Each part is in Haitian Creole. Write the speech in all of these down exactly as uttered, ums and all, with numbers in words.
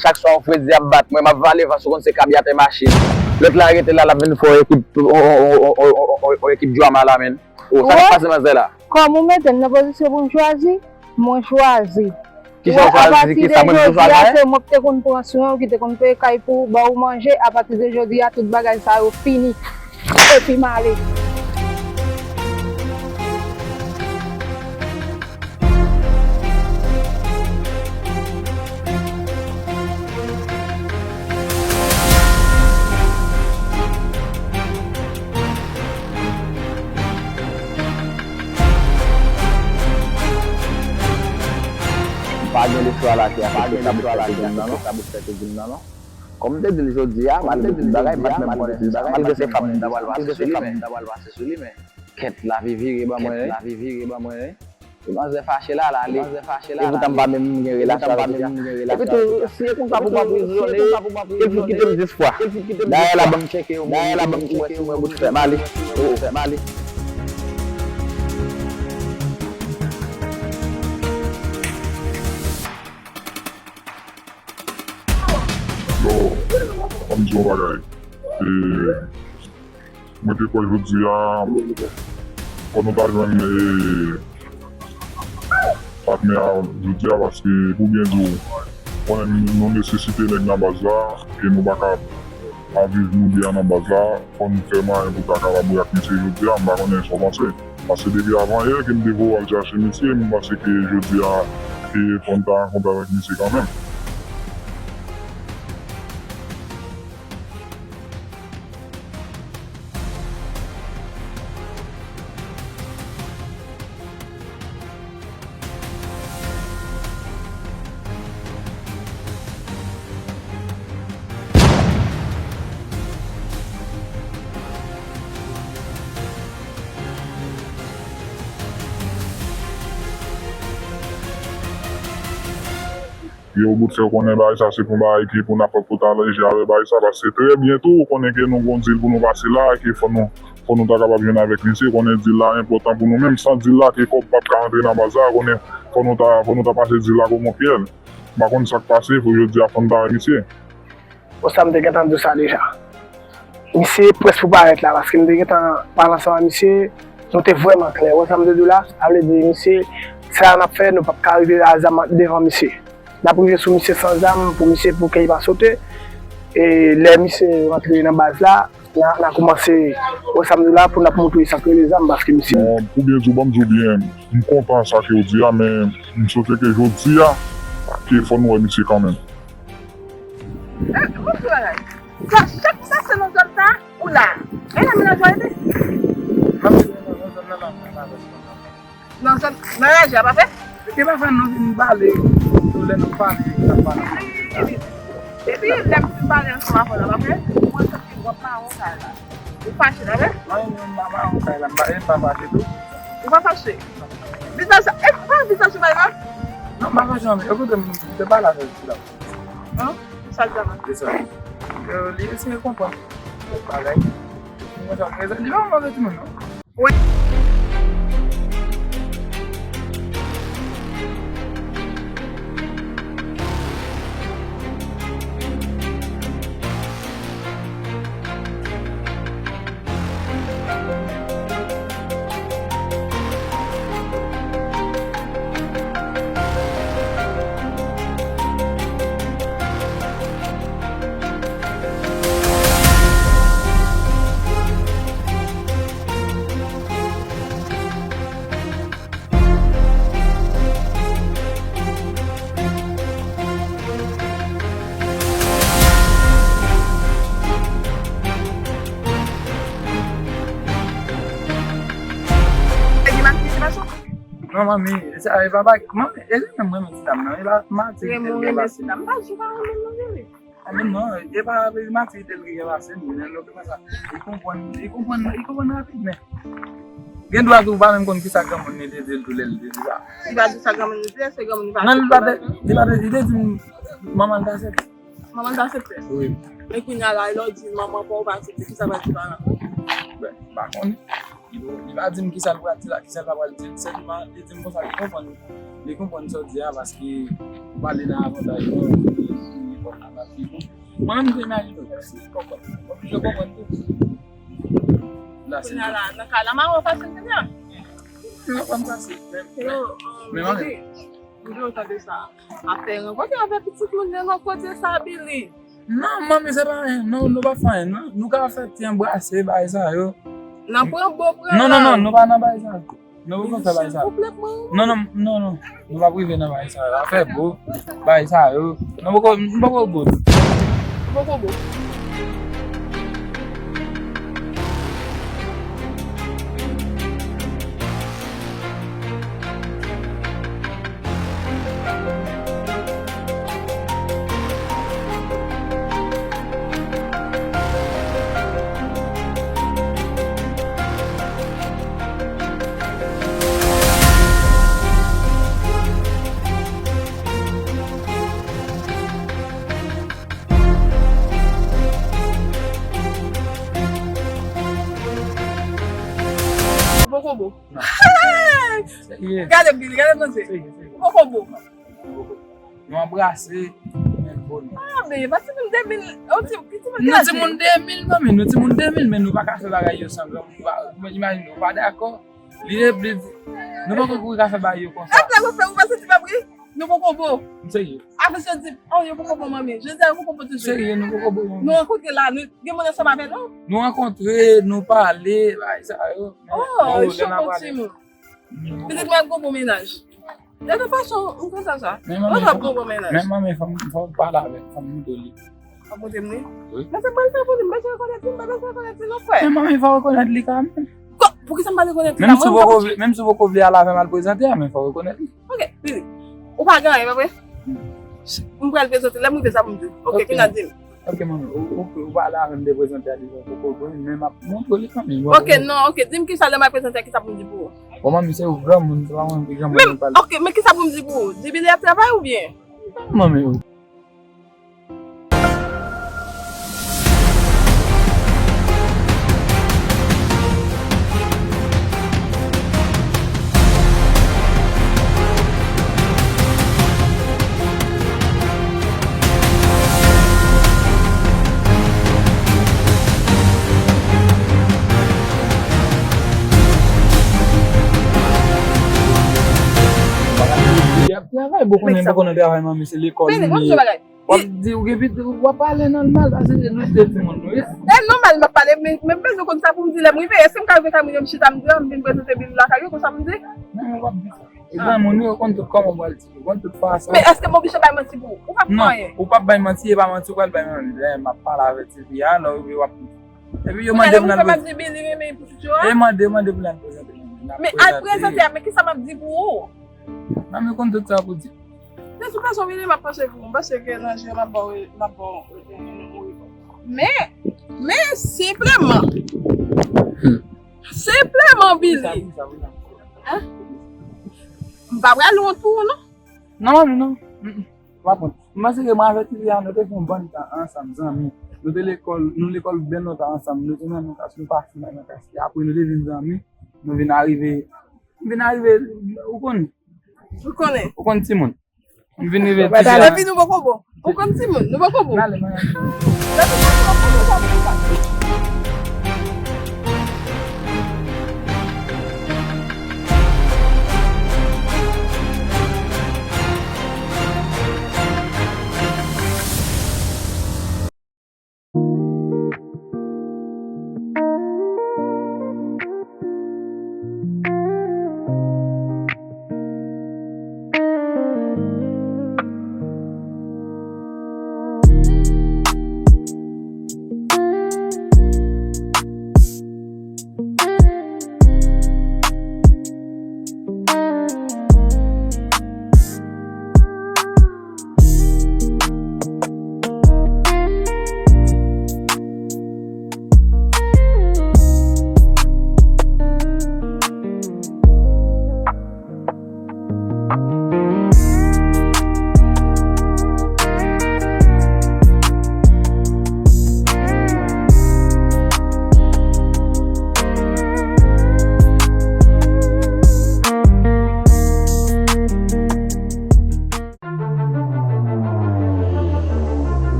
Chak swa yon fredi ap bat mwen, m ap vale van, sou konn se kabyatè machin. Lòt la rete la, l ap vin fè yon ekip, yon, yon, yon, yon, yon, yon ekip drama la, menn. Oh, sa k ap pase, manzè la? Kòm ou mete m nan pozisyon pou m chwazi, mwen chwazi. Kisa w chwazi? Kisa mwen pou chwazi, a, se mwen ki te konn pran swen w, ki te konn peye kay pou w, ba w manje. Apati de jodi a, tout bagay sa yo fini. Epi m ale. Pa gen lespwa lakè a, pa gen lespwa lakè a, sa pou fè ke vin nan non. Kòm m te di l jodi a, malgre tout bagay, m pa t menm konnen se sa. Malgre se fam m ta pral pase sou li, men kèt lavi vire ban mwen, wi. E manzè fache la, l ale. E poutan m pa menm gen relasyon avèk li a. Epi tou, si e konsa pou m aprizone, ke l fout kite m dis fwa. Dayè la ban m tcheke yo, dayè la ban m tcheke yo, mwen bout fè m ale. Oh, fè m ale. Yo, ban m di yon bagay. E, Mwen te kwè jodi a, fò nou ta jwenn, eh, patnè a jodi a, paske pou byen di w, konnen nou nesesite nèg nan baz la, e nou pa ka ap viv nou byen nan baz la, fò nou fè mwayen pou ta kapab wè ak misye jodi a, m pa konnen sa w panse. Paske depi avan yè ke m te voye w al chache misye, m panse ke jodi a, e fò n ta rankontre avèk misye kanmenm. Yo bout fè w konnen bagay sa se pou bagay ki pou n ap fè pou ta leje avè bagay sa, paske trè byento ou konnen ke nou gon dil pou nou pase la, ke fò nou, fò nou ta kapab jwenn avèk misye, konnen dil la enpòtan pou nou menm, san dil la ke kòb p ap ka antre nan baz la, konnen fò nou ta, fò nou ta pase dil la kòm yon fyèl. M pa konn sa k pase, pou jodi a fò n ta wè misye. Bon, sa m te gentan di w sa deja. Misye près pou parèt la, paske m te gentan pale ansanm ak misye, nou te vrèman klè. Ou wè sa m te di w la? Sa vle di, misye, sa n ap fè, nou p ap ka rive a zam devan misye. N ap rive sou misye san zam, pou misye, pou ke li pa sote. E lè misye rantre nan baz la, n a, n a kòmanse, ou wè sa m di w la, pou n ap montre sa k rele zam, paske misye. Bon, pou byen di w, ban m di w byen, m kontan sa ke w di a, men m swete ke jodi a, ke fò n wè misye kanmenm. Eh, bon ti bagay. Sa, chak sa se nan zòn sa, ou la. E nan menaj ou ete? Nan zòn, nan raje a pa fèt? E pa fè nou vin pale, nou lè nou pale, nou pale. Epi, lè m fin pale ansanm avè w la, pa fèt? Mwen santi w ap mawon kay la. Ou fache, pa vre? Mwen, mwen pa mawon kay la, m pa, e m pa fache tou. Ou pa fache? Vizaj sa, e pa vizaj ou bay la? Non, m pa fache, non, men ekoute m, m te pale avè l sou la. An? Sa l di la? Se sa. Yo, li eseye konprann kèk bagay. Li pa move timoun, non. Wi. Manmi, e sa, e pa bagay, manmi, e li menm renmen ti dam nan, e pa matirite l gen pase m. Renmen ti dam, m pa di w pa renmen l non, Billy. A men non, e pa matirite l ki gen pase m, men nou konprann sa. Li konprann, li konprann, li konprann rapid, men gen dwa tou, ou pa menm konn kisa granmoun li te di l tou lè li te di sa. Li pa di sa granmoun li di, èske granmoun li pa... Non, li pa te, li pa te, li te di m, manman l ta aksepte. Manman l ta aksepte? Wi. Men kounye a la, lè w di manman pa w pa aksepte, kisa l pral di paran? Ben, m pa konnen. Li, li pa di m kisa l pral di la, kisa l pa pral di. Sèlman, li di m konsa, li konprann, li konprann sa w di a, paske ou pale nan avantaj mwen, ou di li konn nan pi bon. Mwen menm, m te imajine w, si li konprann, m oblije konprann tou. La, se... Kounye a la, nan ka la, mama w fasil kounye a. Non, pa m fasil, men, men, men, mwen menm. M vle w tande sa. Afè rankontre avèk pitit moun nan nan kote sa, Billy. Non, manmi, se pa anyen. Non, nou pa fè anyen, non. Nou ka fè ti anbrase, bagay sa yo. Nan pran bo, pran... Non, non, non, nou pa nan bagay sa. Nou poko fè bagay sa. Non, non, non, non. Nou pa rive nan bagay sa yo. Afè bo, bagay sa yo. Nou poko, nou poko bo. Nou poko bo. Bokobo. Non. Hey! Serye. Gade m, gade m nan je. Serye, serye. Bokobo. Nou anbrase, men bon. Ah, men, pa timoun de mil, oh, ti, ki timoun... Nou timoun de mil, manmi, nou timoun de mil, men nou pa ka fè bagay yo san granmoun. Nou pa, imajine, ou pa dakò. Li, li, nou poko kouri ka fè bagay yo konsa. Apre, ou fè, ou pa santi m ap ri? Nou poko bo. M serye. Apre, se di, oh, yo poko bo, manmi. Je di, yo poko bo toujou. Serye, nou poko bo, manmi. Nou rankontre la, nou gen moun ansanm avè nou? Nou rankontre, nou pale, bagay sa yo. Oh, yo poko timoun. Pitit mwen ap gon bon mennaj. De tout fason, ou konn sa sa. Mwen ap gon bon mennaj. Men manmi, fò m, fò m pale avè l, fò m montre li. Ap montre m li? Wi. Men se mwen l fè pou li, m bezwen rekonèt li, m pa bezwen rekonèt li non, frè. Men manmi, fò rekonèt li kanmenm. Ko-, poukisa m pa rekonèt li kanmenm? Menm si w poko vle, menm si w poko vle al avè m al prezante a, men fò rekonèt li. Ok, vini. Ou pa gen anyen, pa vre? M pral prezante, lè m rive sa pou m di w. Ok, kounye a di m. Ok, manmi, ou, ou, ou pale avè m de prezante a deja, ou poko jwenn, men m ap montre w li kanmenm. Ok, non, ok, di m kisa lè m al prezante a, kisa pou m di pou ou? Bon, manmi, se ou granmoun, se pa mwen ki granmoun pou pale. Ok, men kisa pou m di pou ou? Di Billy ap travay oubyen? Manmi, ou... Y ap travay, bon, konnen, bon, konnen travay, manmi, se lekòl li ye. W ap di, ou gen piti, w ap pale nòmal, paske nou se timoun nou ye. E nòmal m ap pale, men, men m bezwen konn sa pou m di lè m rive. Èske m ka rive kay mwen, m chita, m di, ah, m vin prezante Billy lakay ou, konsa pou m di? Non, w ap di sa. E granmoun yo konn tout kòman w pral di, yo konn tout fason. Men èske m oblije bay manti pou ou? Ou p ap fè anyen. Non, ou p ap bay manti, e pa manti w pral bay manti. Lè m ap pale avèk ti fi a, lè w rive w ap di. Epi yo mande m nan prezante. Kounye a la, ou fè m ap di Billy renmen pitit yo a? E mande, mande pou l al prezante. Men al prezante a, men kisa m ap di pou ou? Manmi konn tout sa pou di. De tout fason, Billy, m ap panse pou ou. M panse ke nan je m ap ba w, m ap ba w, e, e, e, e, men, men, senpleman. Senpleman, Billy. Hein? M pa pral wont pou ou, non. Non, manmi, non. Mm, mm. M pa konn. M panse ke mwen avèk Lilian, nou te fè yon bann tan ansanm, zanmi. Nou te lekòl, nou lekòl byen lontan ansanm. Nou te nan menm klas, nou pase nan menm klas. E apre, nou te vin zanmi. Nou vin arive, nou vin arive, ou konn. Ou konnen. Ou konn timoun. M vin rive ti... Epi nou poko bon. Ou konn timoun, nou poko bon. N ale, n ale.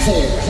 Four.